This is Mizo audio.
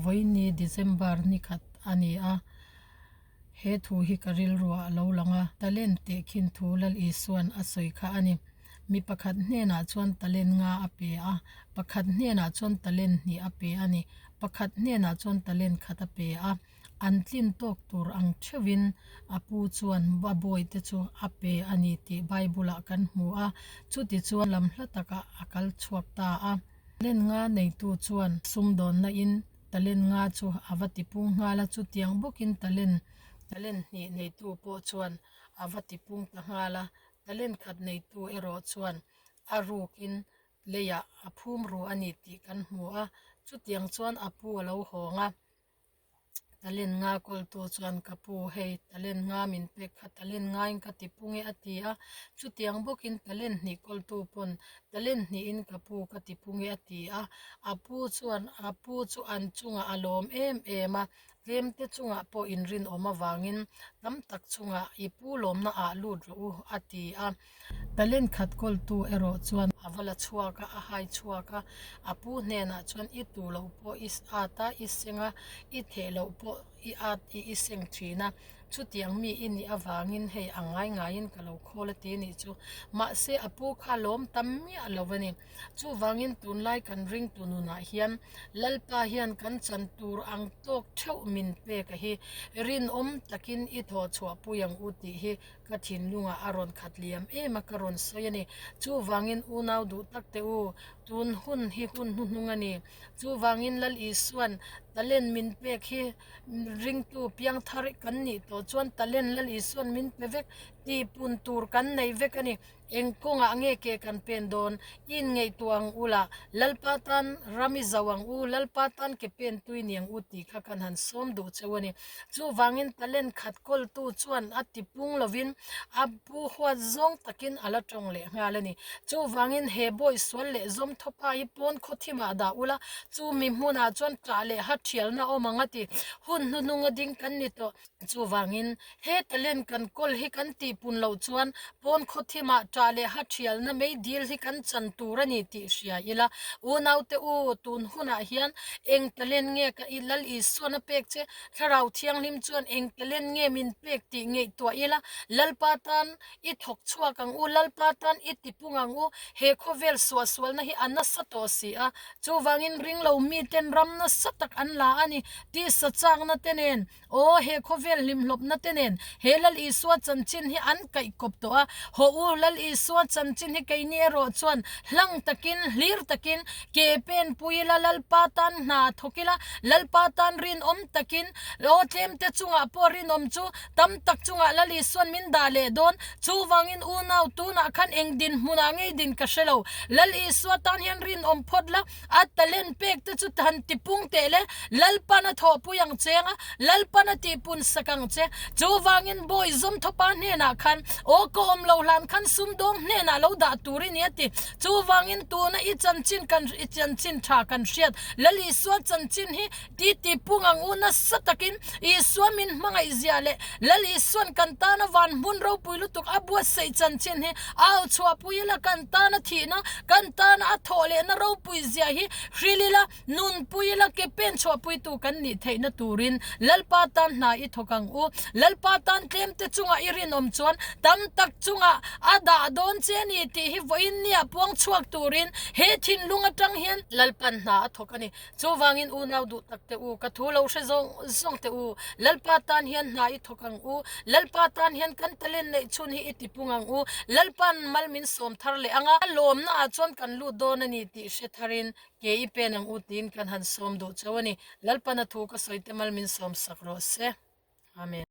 Vawiinni December ni khat a ni a, he thu hi ka rilruah a lo lang a, talent tehkhin thu Lal Isua'n a sawi kha a ni. Mi pakhat hnenah chuan talent nga a pe a, pakhat hnenah chuan talent hnih a pe a ni, pakhat hnenah chuan talent khat a pe a. An tlin tawk tur ang theuhin a pu chuan a bawihte chu a pe a ni tih Bible-ah kan hmu a, chuti chuan lam hla takah a kal chhuak ta a. Talent nga neitu chuan sumdawnna in talent nga chu a va tipung nghal a, chutiang bawkin talent talent hnih neitu pawh chuan a va tipung ta nghal a, talent khat neitu erawh chuan a rukin leiah a phum ru a ni tih kan hmu a, chutiang chuan a pu a lo hawng a. Talent nga kawltu chuan ka pu hei talent nga min pek kha talent ngaiin ka ti pung e a ti a, chutiang bawkin talent hnih kawltu pawn talent hnihin ka pu ka ti pung e a ti a, a pu chuan a pu chu an chungah a lawm em em a, tlemte chungah pawh inrinawm avangin tam tak chungah i pu lawmna ah lut rawh u a ti a. Talent khat kawltu erawh chuan a va la chhuak a, a hai chhuak a, a pu hnenah chuan i tu loh pawh i at a, i seng a, i theh loh pawh i at i i seng thin a, chutiang mi i nih avangin hei a ngai ngaiin ka lo khawl a ti nih chu. Mahse a pu kha lawm tam miah lo a ni. Chuvangin tunlai kan ringtu nunah hian Lalpa hian kan chan tur ang tawk theuh min pek a hi rinawm takin i thawh chhuahpui ang u tih hi Ka thinlungah a rawn khat liam em a, ka rawn sawi a ni. Chuvangin unau duh tak teh u, tun hun hi hun hnuhnung a ni. Chuvangin Lal Isua'n talent min pek hi ringtu piangthar kan nih tawh chuan talent Lal Isua'n min pe vek, tihpun tur kan nei vek a ni. Eng kawngah nge ke kan pen dawn? I inngaihtuah ang u lah, Lalpa tan ram i zauh ang u, Lalpa tan ke pen tui ni ang u tih kha kan han sawm duh cheu a ni. Chuvangin talent khat kawltu chuan a ti pung lovin a pu huat zawng takin a la tawng leh nghal a ni. Chuvangin he bawi sual leh zawm thawpa hi pawn khaw thimah dah ula, chu mi hmunah chuan ṭah leh ha ṭhialna awm ang a ti. Hun hnuhnunga ding kan ni tawh. Chuvangin, he talent kan kawl hi kan tihpun loh chuan pawn khaw thimah ṭah leh ha ṭhialna mei dil hi kan chan tur a ni tih hria ila. Unaute u, tun hunah hian eng talent nge ka i Lal Isuan a pek che? Thlarau Thianghlim chuan eng talent nge min pek tih ngaihtuah ila, Lalpa tan i thawk chhuak ang u, Lalpa tan i tipung ang u, he khawvel suahsualna hi a nasa tawh si a. Chuvangin ringlo miten ram nasa tak an la a ni tih sachakna te nen Aw, he khawvel hlimhlawpna te nen he Lal Isua chanchin hi an kaih kawp tawh a. Haw u, Lal Isua chanchin hi keini erawh chuan hlang takin, hlir takin ke pen pui ila, Lalpa tan hna thawk ila, Lalpa tan rinawm takin, aw tlemte chungah pawh rinawm chu tam tak chungah Lal Isuan min dah leh dawn. Chuvangin unau, tunah khan eng dinhmunah ngei din ka hre lo. Lal Isua tan hian rinawm phawt la. A talent pek te chu han tipung teh le, Lalpan a thawhpui ang che anga, Lalpan a tihpun sak ang che. Chuvangin bawi zawmthawpa hnenah khan, Aw ka awm lo hlan khan sumdawng hnenah lo dah tur i ni a ti. Chuvangin tuna i chanchin kan i chanchin tha kan hriat, Lal Isua chanchin hi ti tipung ang u nasa takin Isua min hmangaih zia leh Lal Isuan kan tana van hmun ropui lutuk a buatsaih chanchin hi a au chhuahpui ila kan tana thihna, kan tana a thawh lehna ropui zia hi hril ila, nunpui ila ke pen chhuahpuitu kan nih theihna turin Lalpa tan hna i thawk ang u. Lalpa tan tlemte chungah i rinawm chuan tam tak chungah a dah dawn che a ni tih hi vawiin nia puang chhuak turin he thinlung atang hian Lalpan hna a thawk a ni. Chuvangin unau duh tak teh u, ka thu lo hre zawng zawng teh u, Lalpa tan hian hna i thawk ang u, Lalpa tan hian kan talent neih chhun hi i tipung ang u, Lalpa'n mal min sawm thar leh ang a, a lawmna ah chuan kan lut dawn a ni tih hre tharin ke i pen ang u tiin kan han sawm duh chauh a ni. Lalpa'n a thu ka sawi te mal min sawm sak rawh se. Amen.